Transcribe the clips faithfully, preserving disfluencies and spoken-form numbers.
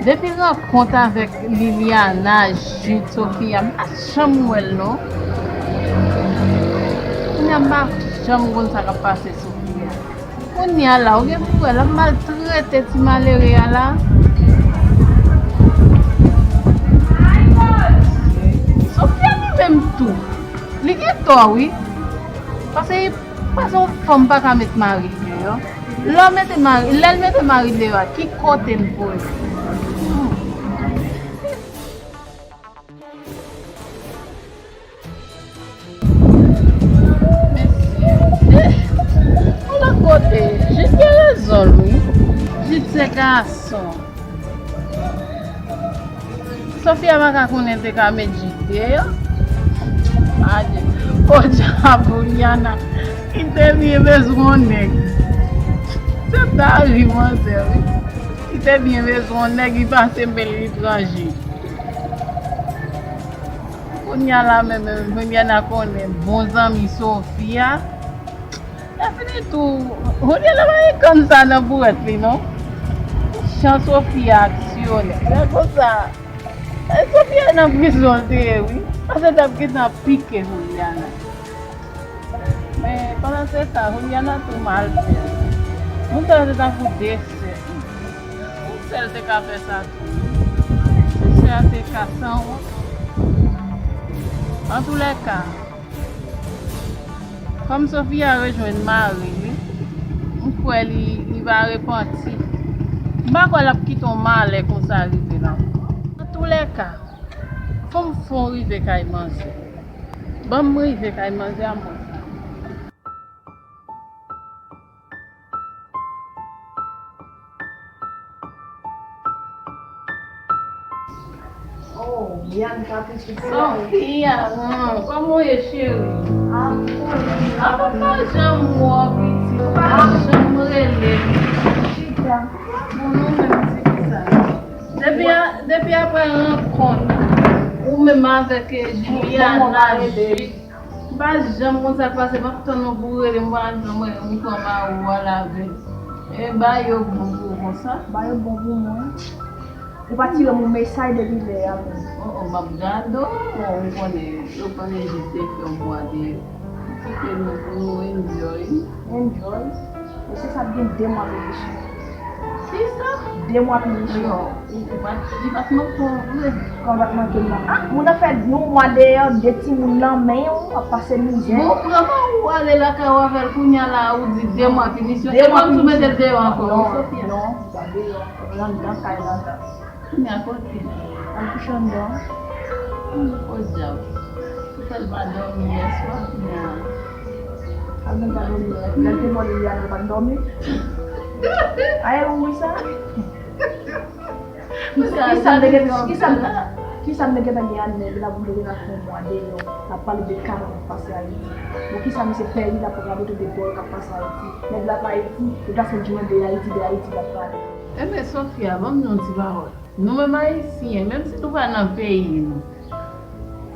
Depi rankont avèk Liliana, Jude, Sofia, m pa janm wè l non. Kounye a m pa janm konn sa k ap pase Sofia. Kounye a la, ou gen pou wè l ap maltrete ti malere a la. Sofia li menm tou. Li gen tò wi. Paske, paske yon fanm pa ka met mari l deyò. Lè w mete mari, lè l mete mari l deyò a, ki kote l pou l? Hmm. Mesye, yon lòt kote, Jid gen rezon l wi. Jid se gason. Sofia pa ka konnen te ka met Jid deyò. Adye. Podyab, Juliana. Li te byen bezwen yon nèg. Se ta ri manzè wi. Li te byen bezwen yon nèg, li pase men l etranje. Kounye a la menm, Juliana konnen bon zanmi Sofia. Lè fini tou, Juliana pa gen kann sa nan bourèt li non. Jan Sofia aksyonè. Lè konsa, e, Sofia nan prizon l te ye wi. Paske l t ap gentan pike Juliana. Men pandan se tan, Juliana tou mal fè. Moun sa yo se tankou de sè. Yon sèl te ka fè sa tou. Sè a te ka sanwont. Antoulèka, kòm Sofia rejwenn mari li, m kwè li, li va repanti. M pa kwè l ap kite yon malè konsa rive l ankò. Antoulèka, fò m fon rive kay manzè. Ban m rive kay manzè a m wè sa. Oh, Bianca, pitit. Sofia, kòman w ye, cheri? Ah, m pa janm wè w, pitit. Ou pa janm rele m. Chita. Bon, nou menm, ti fi sa. Depi a, depi apre rankont ou menm avèk, eh, Juliana, Jude, m pa janm konn sa k pase, m ap tann ou pou w rele m, m pa janm rele m, m pran mari w a lavel. E ba yo bon pou ou konsa? Ba yo bon pou mwen. Ou pa tire m yon mesaj depi lè a menm. Oh, oh, m ap gade w, bon, ou konnen, ou konnen Jid te fè yon mwa deyò. Kite nou pou nou enjoy. Enjoy? Mesye sa ap gen de mwa pinisyon. Kisa? De mwa pinisyon. Non, ou, ou pa, li pa t manke w vre. Kòman pa t manke m nan? Ah, moun nan fè yon mwa deyò, de timoun nan men w, ap pase mizè. Bon, pran mari w ale lakay ou avè l kounye a la, ou di de mwa pinisyon. De mwa pinisyon. E kòmsi w mete l deyò ankò, wi, Sofia? Non, non, pa deyò. Anndan kay la. Kounye a kote? Al kouche anndan. Podyab. Poutèl pa dòmi yèswa, kounye a. Al menm pa dòmi. Lè l te mòde li a, li pa t dòmi. Aye, ou wi sa? Kisa m te gen, kisa m, kisa m te gentan gen a nèg la pou m te gentan fè yon mwa deyò? L ap pale de ka k ap pase Ayiti. Bon, kisa misye fè li, l ap radote de bòl k ap pase Ayiti? Nèg la pa Ayiti, li pa fè djoumen de Ayiti, de Ayiti l ap pale. Enben, Sofia, ban m di yon ti pawòl. Nou menm Ayisyen, menm si nou pa nan peyi nou,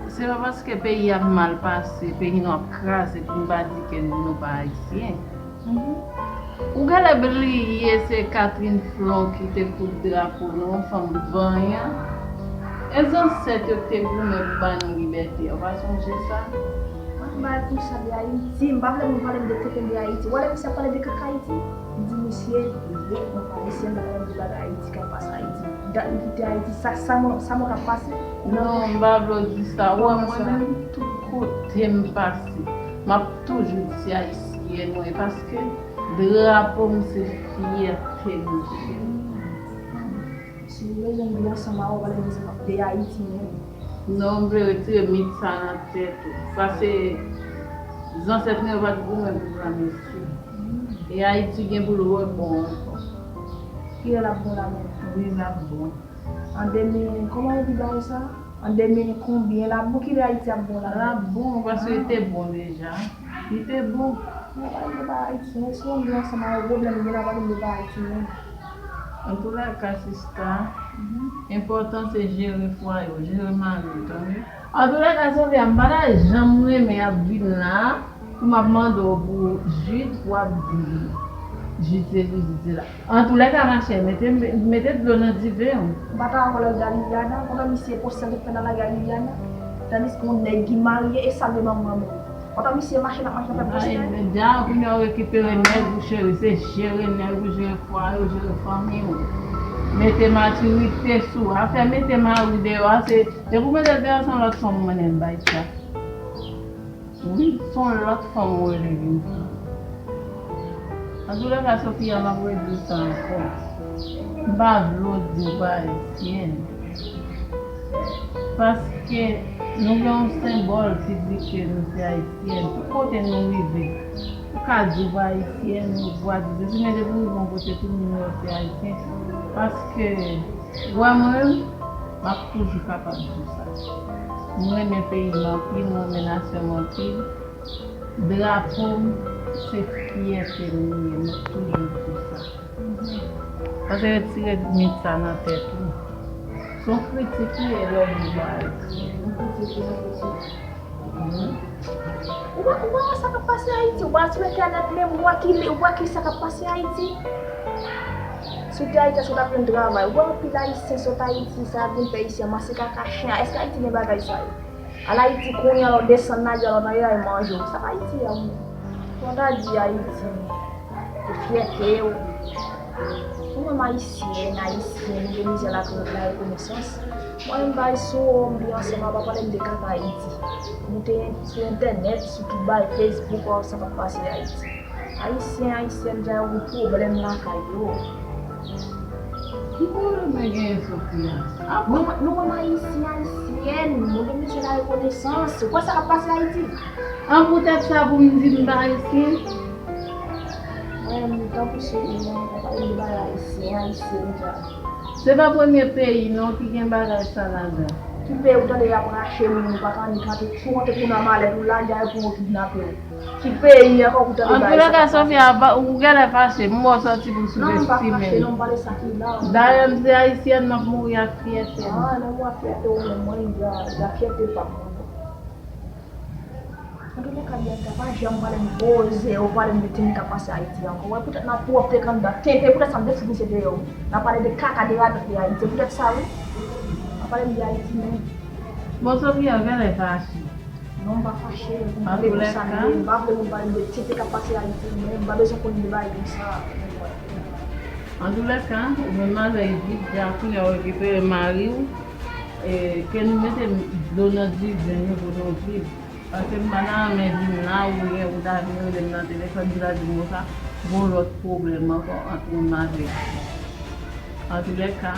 se pa paske peyi ap mal pase, peyi nou ap kraze pou nou pa di ke nou pa Ayisyen. Mhm. Ou genlè bliye se Catherine Flon ki te koud drapo nou, fanm vanyan. E zansèt yo ki te goumen pou ba nou libète, ou pa sonje sa? Mwen pa pale konsa de Ayiti. M pa vle moun pale m de tenten de Ayiti. Ou wè lè misye ap pale de kaka Ayiti? M di misye, wi, mwen pa Ayisyen, m pa pale m de bagay Ayiti k ap pase Ayiti. Dat m kite Ayiti, sa, sa mwen, sa mwen k ap pase. Non, m pa vle w di sa. Ou wè mwen menm, tout kote m pase, m ap toujou di se Ayisyèn mwen ye, paske drapo m se fyète m. Si w bezwen m vin ansanm avè w, pale m de, de Ayiti menm. Non, m vle retire mit sa nan tèt ou. Paske zansèt nou yo pa t goumen pou granmesi. E Ayiti gen pou l rebon ankò. Kilè l ap bon la menm? Wi, l ap bon. An de mil, kòman yo di bagay sa? An de mil konbyen l ap bon? Kilè Ayiti ap bon la menm? L ap bon, paske li te bon deja. Li te bon. Mwen pa vle pa Ayiti, men si w vin ansanm avè w, pwoblèm gen la, pale m de pa Ayiti menm. Antoulèka, sista, enpòtan se jere fwaye w, jere mari w, tande? Antoulèka, Sofia, m pa ta janm renmen ap vin la pou m ap mande w pou Jid, pou w ap di li. Jis se li, jis se la. Antoulèka, machè, mete, mete dlo nan diven w. M pa ta wè lòt gade Liliana, pandan misye poste l te fè nan lari a Liliana. Tandiske yon nèg ki marye e salye manman m. Pandan misye mache, l ap mache, l ap fè poste. Ay, men dja, kounye a w rekipere nèg ou, cheri, se jere nèg ou, jere fwaye w, jere fanmi w. Mete matirite sou afè, mete mari w deyò a, se, depi w mete l deyò, se yon lòt fanm ou mennen l bay sa. Wi, se yon lòt fanm ou rele vin pran. Antoulèka, Sofia, m ap redi w sa ankò. M pa vle w di w pa ayisyèn. Paske nou gen yon senbòl ki di ke nou se ayisyèn. Tout kote nou rive, ou ka di w pa ayisyèn, ou ka di, depi men depi w rive yon kote, tout moun wè w se ayisyen. Paske, wè mwen, m ap toujou kapab di w sa. M renmen peyi m anpil, m renmen nasyon m anpil. Drapo m, se fyète m li ye, m ap toujou di w sa. Paske retire mit sa nan tèt ou. Se yon kritik li ye lè w di w pa ayisyen. Yon kritik, yon kritik. Mhm. Ou wè, ou wè sa k ap pase Ayiti, ou al sou entènèt menm, ou wè ki, ou wè ki sa k ap pase Ayiti. Si w te Ayiti, èske w t ap jwenn travay? Ou wè anpil Ayisyen sot Ayiti, sa y ap vin fè isi a, mase kaka chen a. Èske Ayiti gen bagay sa yo? Al Ayiti kounye a, lè w desann lage a, lè w nan ri a, y manje w. Sa pa Ayiti a, wi. Fò w ta di Ayiti, se fyète w. Nou menm Ayisyen, Ayisyen, nou gen mizè la, la rekonesans. Mwen menm bay sou, m byen ansanm, pa pale m de kaka Ayiti. Moute sou entènèt, sou tout bay, Facebook, wè sa k ap pase Ayiti. Ayisyen, Ayisyèn, dja yo gen pwoblèm lakay yo. Ki pwoblèm mwen genyen, Sofia? Nou, nou menm Ayisyen, Ayisyèn, nou gen mizè la rekonesans. Ou kwè sa k ap pase Ayiti? An poutèt sa pou m di m pa Ayisyen? Mwen, m tankou sou ou, non, pa pale m de bagay Ayisyen, Ayisyèn, dja. Se pa premye peyi, non, ki gen bagay sa ladan. Ki peyi ou tande y ap rache moun, ou pa ka annik rantre, si w rantre kou nan malèt ou, lage a, yo pran w kidnape w. Ki peyi ankò pou tande bagay sa? Antoulèka, Sofia, ou genlè fache, m wè w sòti pou soudestime m. Non, m pa fache, non, m pale sa ki la. Dayè, m se ayisyèn, m ap mouri ak fyète m. Ah, non, mwen ak fyète w menm, mwen, dja, dja fyète pa m, non. Antoulèka, Bianca, pa janm pale m koze, ou pale m de timoun k ap pase Ayiti ankò. Wè, poutèt n ap pwòpte k anndan, tenten, poutèt sa m te fout misye deyò, wi. N ap pale de kaka, de radòt de Ayiti, poutèt sa, wi. N ap pale m de Ayiti menm. Bon, Sofia, genlè fache. Non, m pa fache, pou m pale konsa m ye, m pa vle moun pale m de tenten k ap pase Ayiti, men m pa bezwen konn de bagay konsa. Antoulèka, ou menm avèk Jid, dja kounye a w rekipere mari w, e, ke nou mete dlo nan diven nou pou nou viv. Paske m pa nan renmen vin la, ou lè ou ta vin rele m nan telefòn, pou ta di m konsa, gon lòt pwoblèm ankò ant ou menm avèk Jid. Antoulèka,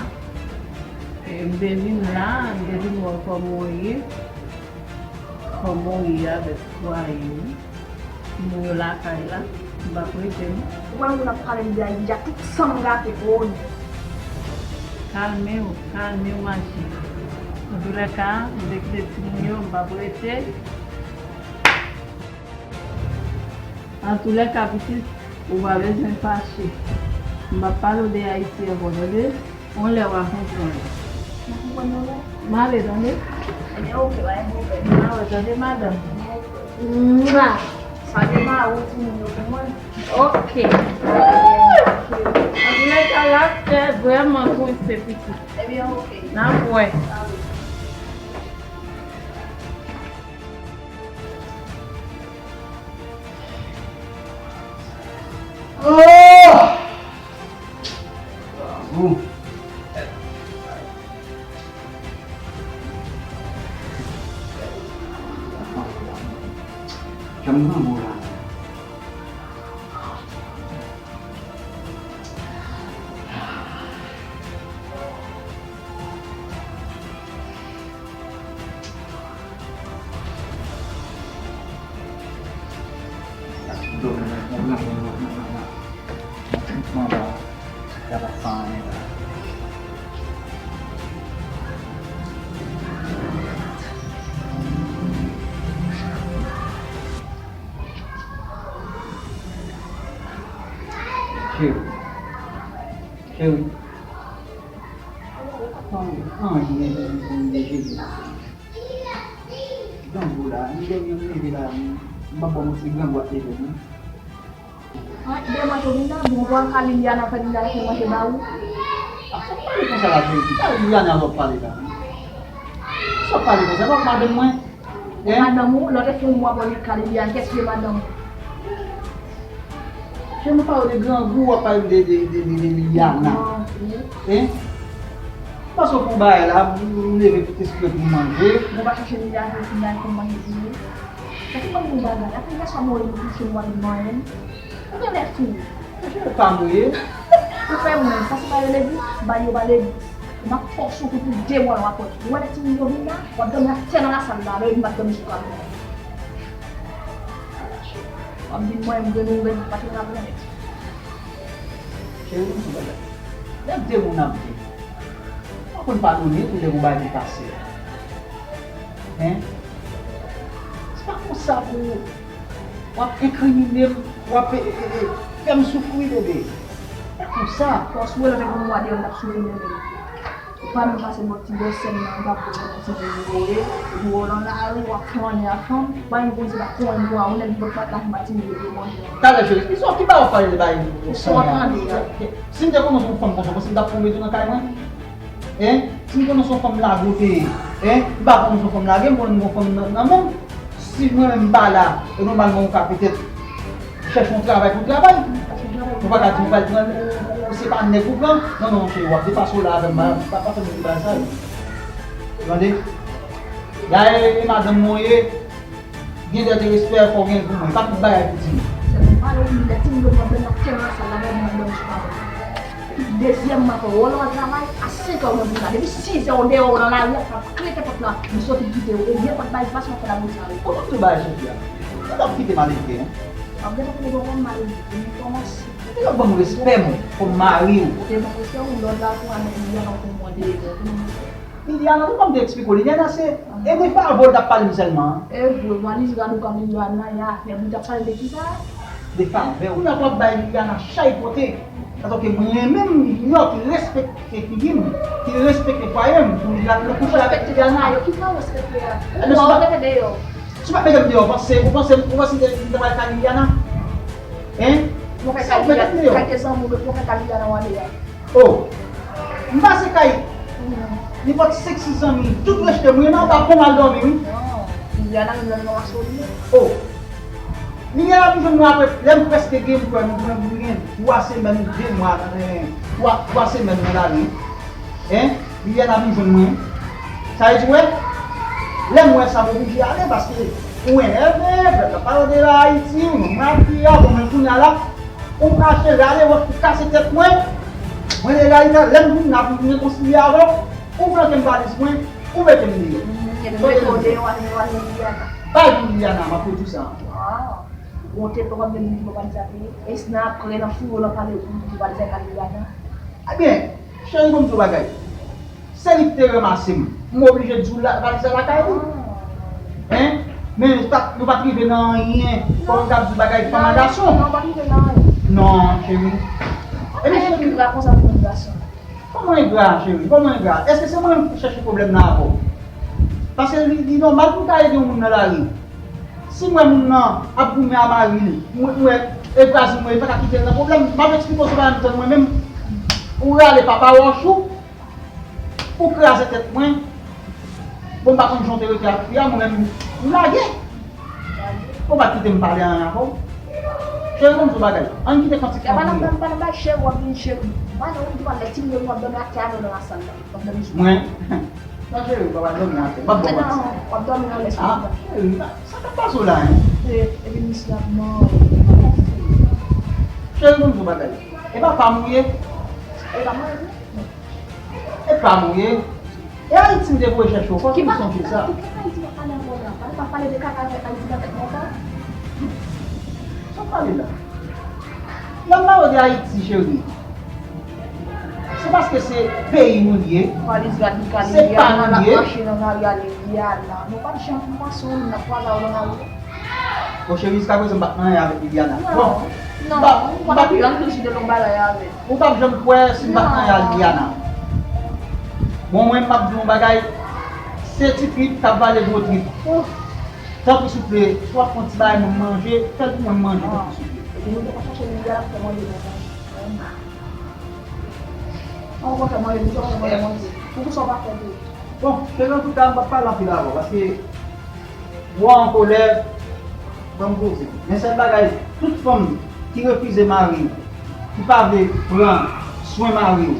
e, m te vin la, m te vin wè w kòman w ye. Kòman w ye avèk fwaye w? Moun yo lakay la, m p ap rete non. Ou wè moun ap pale m de Ayiti, deja tout san m gate, o non. Kalme w, kalme w, ma chérie. Antoulèka, m te kite timoun yo, m p ap rete. Antoulèka, pitit, ou pa bezwen fache. M p ap pale w de Ayiti ankò, tande? On lè w a konprann. Ou konprann yon lè? M ale, tande? Ebyen, oke, pa gen pwoblèm. M ale, tande, madanm? Mwa! Salye mari w, timoun yo pou mwen. Oke. Antoulèka, la tè vrèman kwense, pitit. Ebyen, oke. N ap wè. Oh! Bravo! Janm nan bon la. Cheri. Cheri. Anyen, anyen, anyen, anyen. Grangou la, m dòmi, m leve la, m pa ba w manti, grangou ap leve m. Demen Jovina, bon, w pral ka Liliana fè Liliana fè manje ba ou. A, sa w pale konsa la, cheri? Ki sa Liliana w ap pale la? Sa w pale konsa? W ap madanm mwen? Hein? Madanm ou, lè w te fè yon mwa pou li ka Liliana, kiyès ki te madanm ou? Cheri, m pale de grangou, w ap pale de, de, de, de, de Liliana. Grangou. Hein? Paske w fè yon bagay la, m leve tout espre pou m manje. Ou pa chache Liliana, Liliana fè manje pou ou. Sa ki ban nou bagay la, konbyen swa mwen mwen kouche mwen mwen. Ou gen lè fou. Mesye pa mouye. Ou fè mwen, sa se pa yo legliz, ba yo ba legliz. M ap fè w soufri pou de mwa nan rapò. Ou wè lè timoun yo vin la, w ap dòmi atè nan lasal la, lè yo vin m ap dòmi sou kado. W ap di mwen, m gen nou, m gen nou, pa timoun ap renmen. Cheri, m sou bagay. Lè de moun ap di. Ou pa konn padone tou lè gon bagay ki pase. Hein? Se pa konsa pou w ap enkrimine m, w ap, e, e, e, fè m soufri, bebe. Se pa konsa. Fòs ou wè lè te gon mwa deyò m t ap soufri menm. Ou pa menm pase bò ti bò sèn nan, ou t ap pran ti bò yo, epi w nan lari, w ap fè manje ak fanm, ou pa menm konn se pa kouman pou a ou nèg bòt pat la pou ba timoun yo manje. Talè, cheri, ki sa w, ki bagay w ap pale de bagay sa w ap tande a? Si m te konnen se yon fanm konsa, w panse m t ap tonbe tou nan kay mwen? Hein? Si m konnen se yon fanm lage w te ye, hein? M pa konnen se yon fanm lage, m konnen m gon fanm nan, nan men m. Si mwen menm m pa la, e nòmalman ou ka petèt chèche yon travay pou w travay. Ou pa ka di ou pral pran, ou, ou se pa nèg ou pran. Non, non, cheri, w ap depase w la avè m, pa, pa, pa fè m di bagay sa yo. Tande? Gade, e madanm mwen ou ye, gen dèt e respè, fò w gen l pou mwen. Pa tout bagay pou di m. Sèlman pale w, lè timoun yo pran bèl nan kè nan sal la, mwen mwen mwen sou pale. Dezyèmman, fò w al travay a senk è w nan jounen an. Depi sizè w deyò w nan lari a, w ap kleke pòt la, m soti kite w. Oubyen pòt bay fas w ap fè labousal. Ou konn tou bagay soti a. Ou t ap kite m al edike, hein? W ap gentan kite w konn m al edike. M kòmanse. Ou te ban m respè m kòm mari w. Ou te ban m respè w, lòd la tou a, men Liliana ou te mande, ou te ban m respè. Liliana, ou pa m te eksplike w, Liliana se, e de favè w t ap pale m sèlman. E vre, valiz rad ou ka Liliana, ya, men ou t ap pale de kisa? De favè. Kounye a w ap bay Liliana chay pote. Paske mwen renmen m, yon ki respekte figi m, ki respekte fwaye m, pou li al nan kouche avèk Liliana. Respekte fwaye, ki fwa respekte a? Ou pa w rete deyò. Si w pa mete m deyò, ou panse, ou panse, ou panse m te, m te pral ka Liliana? Hein? Ou fè ka Liliana, kay de zanmi w, ou fè ka Liliana w ale a. Oh! M pase kay nenpòt senk sis zanmi, tout rejte m, wi, nan anba pon m al dòmi, wi. Non, Liliana menm nan nan asoli. Oh! Liliana vin jwenn mwen apre, lè m prèske gen, m kwè, m gen, m gen twa semèn, de mwa, eh, twa, twa semèn nan lari. Hein? Liliana vin jwenn mwen. Sa vle di, wè, lè m wè sa, m oblije ale, paske ou enève, frè, pa pale de la Ayiti, ou nan mafiya, bon, men kounye a la, ou kache, rale wòch pou kase tèt mwen. Mwen, reyalite, lè m vin la pou m rekonsilye avè w, ou flanke m valiz mwen, ou mete m deyò. Epi mete w deyò, ale, ale, Liliana. Pa di Liliana, m ap redi sa ankò. Waw. Ou te pè w ap vin di valiz la te ye. E si nan apre, nan fouye w nan pale, ou di valiz la ka Liliana. Ebyen, cheri, ban m di w bagay. Se li ki te ranmase m. M oblije di w la, valiz la lakay li. Hein? Men sa, nou pa t rive nan anyen. Kòm m t ap di w bagay fanm a gason. Non, nou pa t rive nan anyen. Non, cheri. Ebyen, cheri. Konsa pou moun gason. Kòman engra, cheri? Kòman engra? Èske se mwen menm ki chèche pwoblèm nan avè w? Paske li, li nòmal pou m ta ede yon moun nan lari. Si m wè moun nan ap goumen a mari l, m wè, m wè e kraze mwen, e pa ka kite l nan pwoblèm, m ap eksplike w se pa menm tann mwen menm. Ou rale papa wòch ou, ou kraze tèt mwen. Bon, m pa konn jan w te rete ak fi a, mwen menm, m lage. Ou pa kite m pale anyen avè w. Cheri, ban m di w bagay. Ann kite kantik lan pou mwen. Pa nan, pa nan bay cheri, w ap vin cheri. Pa nan, ou di w al lè timoun yo, w ap dòmi atè avè w nan lasal la. W ap dòmi sou. Mwen? Non, cheri, w pa pral dòmi atè. M p ap ba w manti. Non, w ap dòmi nan lespri. Ah, cheri, sa k ap pase w la, hein? E, epi misye ap manje. Cheri, ban m di w bagay. E pa pa m ou ye? E pa mwen, non. E pa m ou ye? E Ayiti m te voye chèche w, fòk ou sonje sa. Ki pa Ayiti m ap pale ankò la? Pa, pa pale de kaka Ayiti nan tèt mwen ankò. Sa w pale la? Lè m pale w de Ayiti, cheri, se paske se peyi nou l ye. Valiz rad li ka Liliana, l ap mache nan lari a Liliana. Nou pa t janm pase yon moun nan pwazon nan lari. Bon, cheri, jiskaprezan m pa t nan anyen avèk Liliana. Bon, non, m pa, m pa t janm toujou de lon bagay avè l. Ou p ap janm kwè si m pa t nan anyen ak Liliana. Bon, mwen, m ap di w yon bagay, se ti trip k ap vale gwo trip. Tanpri souple, si w ap fè yon ti bagay mwen manje, fè l pou mwen manje, tanpri souple. Nou te konn chache Liliane ap fè manje konsa. An konn fè manje, nou te konn fè manje. Poukisa w pa fè tou? Bon, cheri, antouka, m p ap pale anpil avè w, paske w an kolè, ban m poze. Men sèl bagay, tout fanm ki refize mari w, ki pa vle pran swen mari w,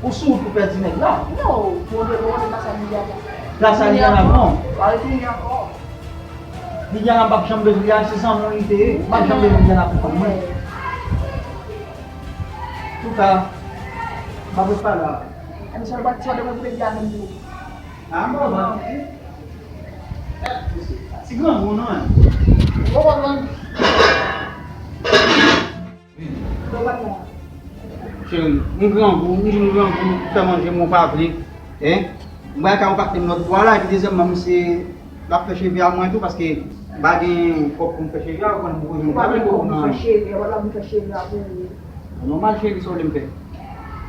ou sou wout pou pèdi nèg la. Non, Bondye, Bondye, plas a Liliane. Plas a Liliane, non. Pale Liliane ankò. Liliane p ap janm bezwen, Liliane se zanmi w li te ye. P ap janm bezwen Liliane pou fanm mwen. Antouka, m ap ret pale avè w. Ebyen, sa w pa t, sa w te mwen pou Liliane menm tou. Ah, m pa wè. Ti grangou, non, hein? Ou konprann? Cheri, m grangou, m di m grangou, fè manje m ou pa vle, hein? M bay kay ou pa t menm lòt bò a la, epi dezyèmman, misye, l ap fè cheve a mwen tou, paske m pa gen kòb pou m fè cheve a, ou konnen m poko jwenn, m pa jwenn poko nan anyen. Fè cheve, ou pa t la pou m fè cheve a pou ou. Nòmal, cheri, sa w vle m fè?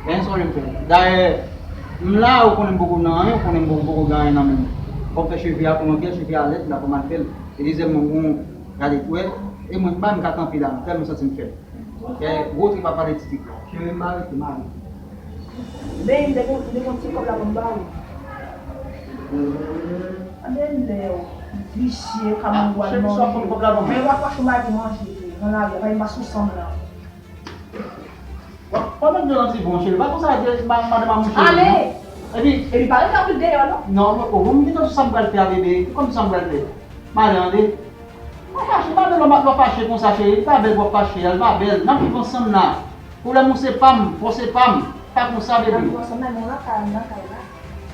Gen sa w vle m fè? Dayè, m la, ou konnen m poko nan anyen, ou konnen m poko, poko gen anyen nan men m. Fò m fè cheve a, kòman fè cheve a lèd la, fò m al fè l. E dezyèmman, bon, gade, ou wè, e mwen, m pa m ka kanpe la, m tèlman santi m fèb. Fè gwo trip ap pale ti trip la. Cheri, m pa rete, m ale. Men, m te gon, m te gon ti kòb la pou m ba ou. Tande lè w visye, ka manje, w al manje. Men w ap fache m al pou manje tou. Nan lari a, pa gen pa sou sanm nan. Pandan m te nan ti bon, cheri, pa konsa di ma-, madanm a mouche. Ale! Epi, epi pa rete anpil deyò, non? Non, non, oh, bon, m gentan sou sa m pral fè a, bebe. Ou konn sa m pral fè. M ale, tande. Pa fache, pa bèl lè w fache konsa, cheri. Li pa bèl pou w ap fache a, li pa bèl. N ap viv ansanm la. Pwoblèm ou se pa m, fò se pa m. Pa konsa, bebe. N ap viv ansanm la, men w lakay, m lakay la.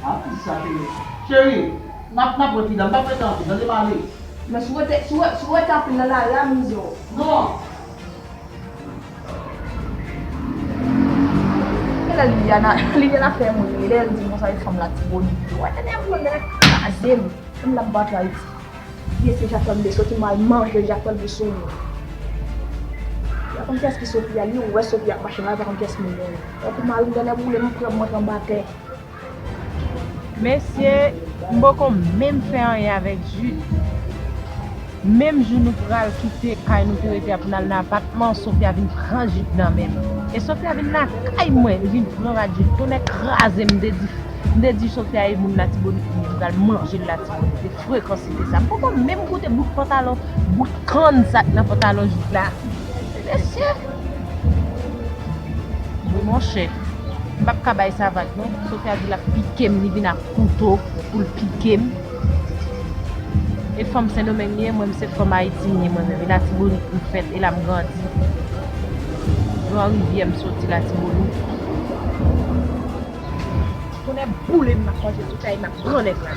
Ah, ki sa, cheri? Cheri, n ap, n ap wè pi ta, m p ap rete anpil, tande, m ale. Men si w rete, si w, si w rete anpil nan lari a, m mize w. Non. Genlè Liliana, Liliana fè m ri, lè l di m konsa, e fanm Latibonit yo. Wè, tande m, tande kraze m. Menm la m pa antre Ayiti. Vye se Jacques Paul m te soti, m al manje Jacques Paul m sou mwen. Pa konn kiyès ki Sofia, li wè Sofia ap mache la, pa konn kiyès moun yo ye. Epi mari m genlè boule m, pran m antre anba tè. Mesye, m poko menm fè anyen avèk Jude. Menm jou nou pral kite kay nou te rete a pou n al nan apatman, Sofia vin pran Jude nan men m. E Sofia vin lakay mwen, li vin pran rad Jude. Tonnè kraze m, m te di, m te di Sofia e moun Latibonit li ye, m pral manje l Latibonit. Se frekansite sa. M poko menm goute bout pantalon, bout kann sa k nan pantalon Jude la. Mesye! Wi, monchè. M p ap ka bay sa vag, non. Sofia di l ap pike m, li vin ak kouto pou l pike m. E fanm Sendomeng li ye, mwen, m se fanm Ayiti m ye, mwen menm. E Latibonit m fèt, e la m grandi. Gran Rivyè m soti, Latibonit. Tonnè boule m, m ap manje tout sa, e m ap gran nèg la.